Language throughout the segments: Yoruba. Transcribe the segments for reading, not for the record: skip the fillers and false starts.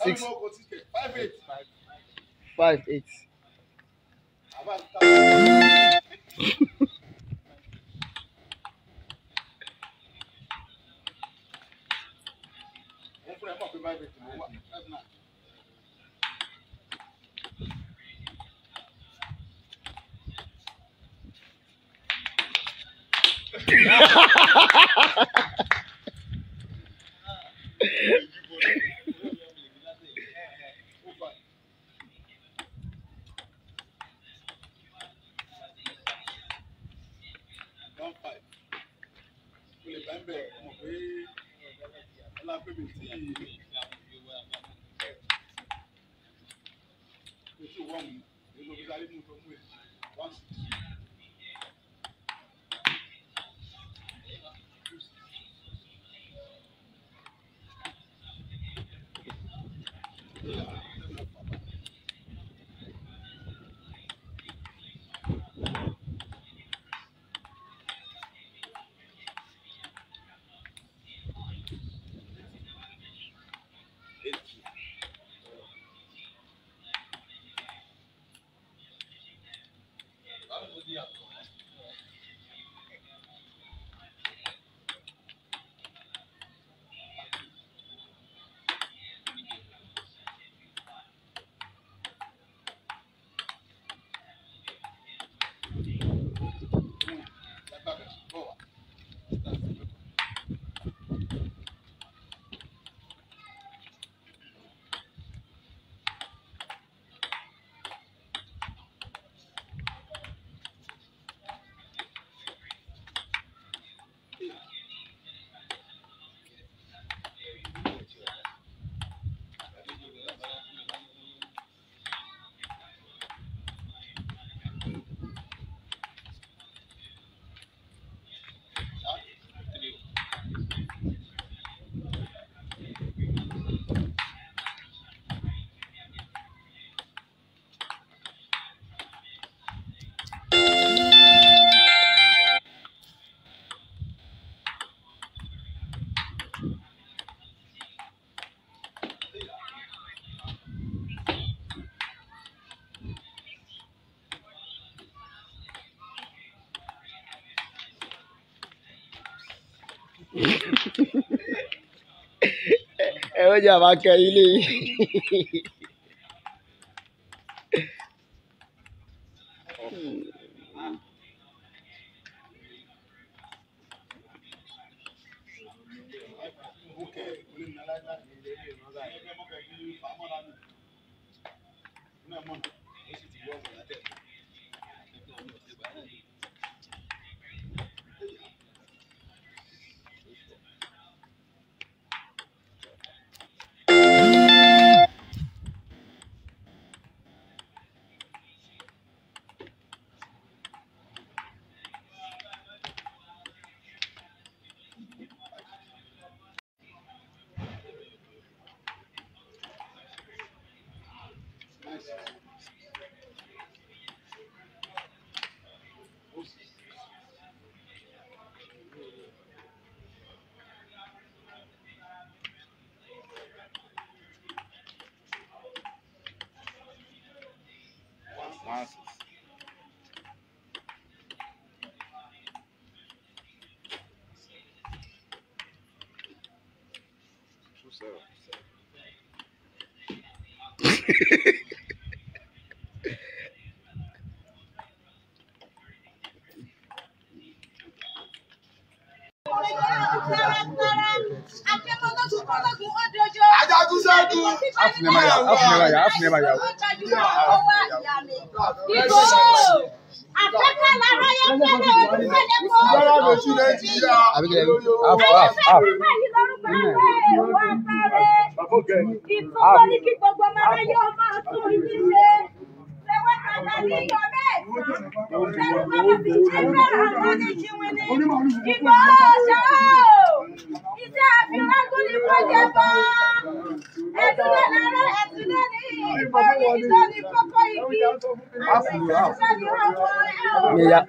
6 5 8 5 8. Ẹ ó jẹ́ àbá kẹ ilé yìí.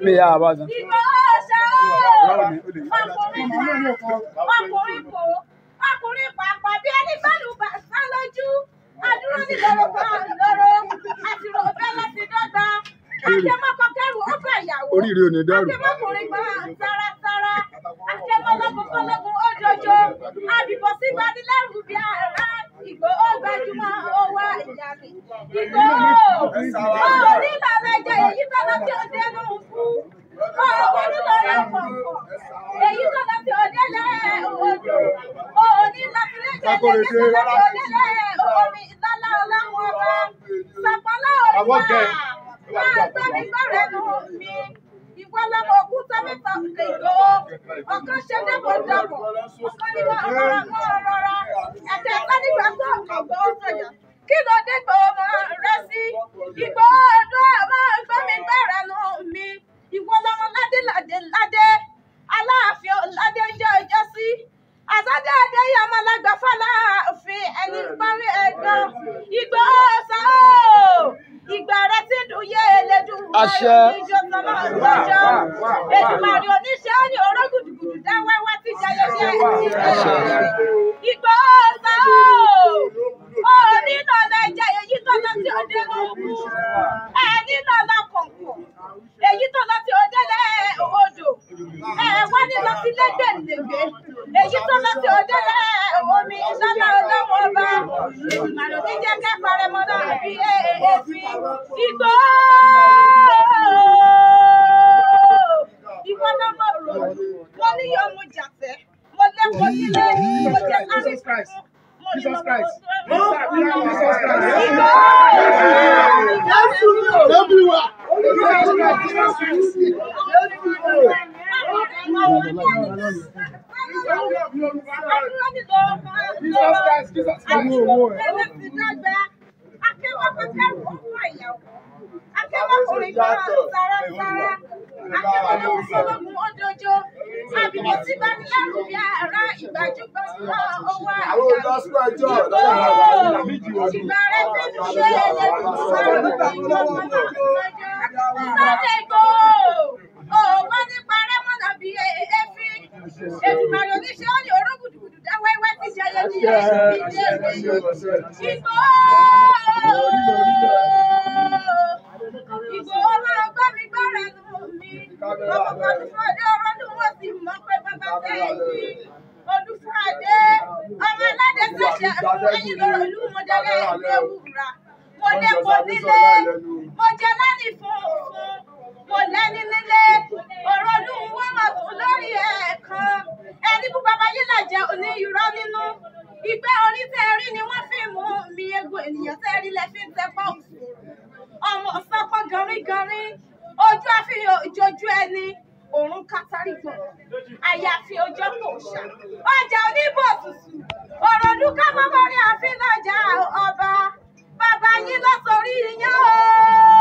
Mi ya àbájá. Ọkùnrin pàápàá bí ẹni bẹ́ẹ̀lù bá sá lójú, àdúró ní lọ́rọ̀ kan lọ́rọ̀, àti rò bẹ́ẹ̀ láti dọ́gba. Akẹ́mọ́kọ kẹ́rù ó fẹ́ ìyàwó. Oríire ò ní dẹ́rù. Akẹ́mọ́kùnrin gbọ́n sárasára. Akẹ́mọ́lọ́gùn fọ́lọ́gùn ó jọjọ. Àbìbọ̀ sí gbanilẹ́rù bí ara. Ìgbòho gbajúmọ̀ ó wá ìyá mi. Ìgbòho ó nílò ẹ̀jẹ̀ èyí tó lọ sí òde nù kú. Ó nílò ọ̀rọ̀ kọ̀ọ̀kan. Èyí tó lọ sí òde lẹ́ odò. Ó ní láti lẹ́jẹ̀ èyí tó lọ sí òde lẹ́ omi lọ́lá ọlọ́run ọba. Sàpọ́nlá òrùka. Máa gbọ́ mi gbọ́rẹ̀ nù mi. Ìwọ lọmọ òkúta mẹ́ta Ìgbòho. Ọ̀kan ṣe dẹ́kun dàpọ̀. Ọ̀kan ní wọ́n rọra wọ́n rọra. Ẹ̀kẹ́ta nígbà tó Ìgbòho sọ̀yà. Kí ló dé Ìgbòho máa rẹ sí? Ìgbòho ọdún máa gbọ́ mi gbọ́rẹ̀ nù mi. Ìwọ lọmọ ládé ládé ládé. Aláàfin ládé ń jẹ́ ọjọ́ sí. Àsádé Adéyẹ ọmọ alágbà fàlàáfin ẹni parí ẹ̀gbọ́n. Ìgbòho sá o. Ìgbà rẹ ti dùn yé elédùn. Àṣẹ. Ìjọ sọmọ ọjọ́. Èdùmàrè oníṣẹ́ ó ní oró gùdùgùdù dá wẹ́wẹ́ tí jayé ní Àṣẹ. Ìgbòho sá o. Ó nínú ọ̀nà ẹja èyí tó lọ sí òde lóògùn. Ẹ nínú ọ̀nà kọ̀ǹkọ̀. Èyí tó lọ sí òde lẹ́ odò. Ẹ wá ní lọ sí lẹ́gbẹ̀lẹ́gbẹ̀. Èyí tó lọ sí òde lẹ́ omi lọ́lá ọlọ́wọ́ ọba. Èdùmàrè oníjẹ́ kẹ́kọ̀ọ́ mọ́ náà bí èéfín. Ìgbòho! Ìwọ lọ́mọ rò. Mo ní yọ mo jàfẹ́. Mo lẹ́kọ̀ọ́ sílé. Mo jẹ́ sáré fún. Mo ní Jesus lọ́mọ Christ. rò. Jesus Christ. Everywhere. Jesus Christ. Jesus Christ. Jesus Christ. Sunday Igboho! Ó wá nípa rẹ́mọ̀nà bíi èéfín. Èdùmàrè oníṣẹ́ ó ní oró gùdùgùdù dá wẹ́wẹ́ tí jẹyẹ ní ilé Ìgbòho! Ìgbòho máa gbọ́ mi gbọ́ra nù mí. Ọmọ kan ti fọ́ ọdẹ ọ̀rọ̀ ní wọ́n sì mọ̀ pé bàbá tẹ̀ yí. Mo jẹ lẹ́ni funfun, mo lẹ́ni nílé, òròlù wọn máa tún lórí ẹ̀ẹ̀kan. Ẹni bú bàbá yìí làjẹ́ òní irọ́ nínú. Ìgbẹ́ orí tẹ́ rí ni wọ́n fi mú mi, egun ènìyàn tẹ́ rí lẹ fi ń tẹpọ̀. Ọmọ ọ̀sánpọ̀ gánrígánrí, ojú àfihàn ìjojú ẹni, òrùn kátàrí gbọ̀n. Àyàfi ọjọ́ kò ṣà. Ọjà oníbò tutù, òròlù ká mọ́mọ́ rí àfin lọ́jà ọba. Bàbá yín lọ sórí iyán o.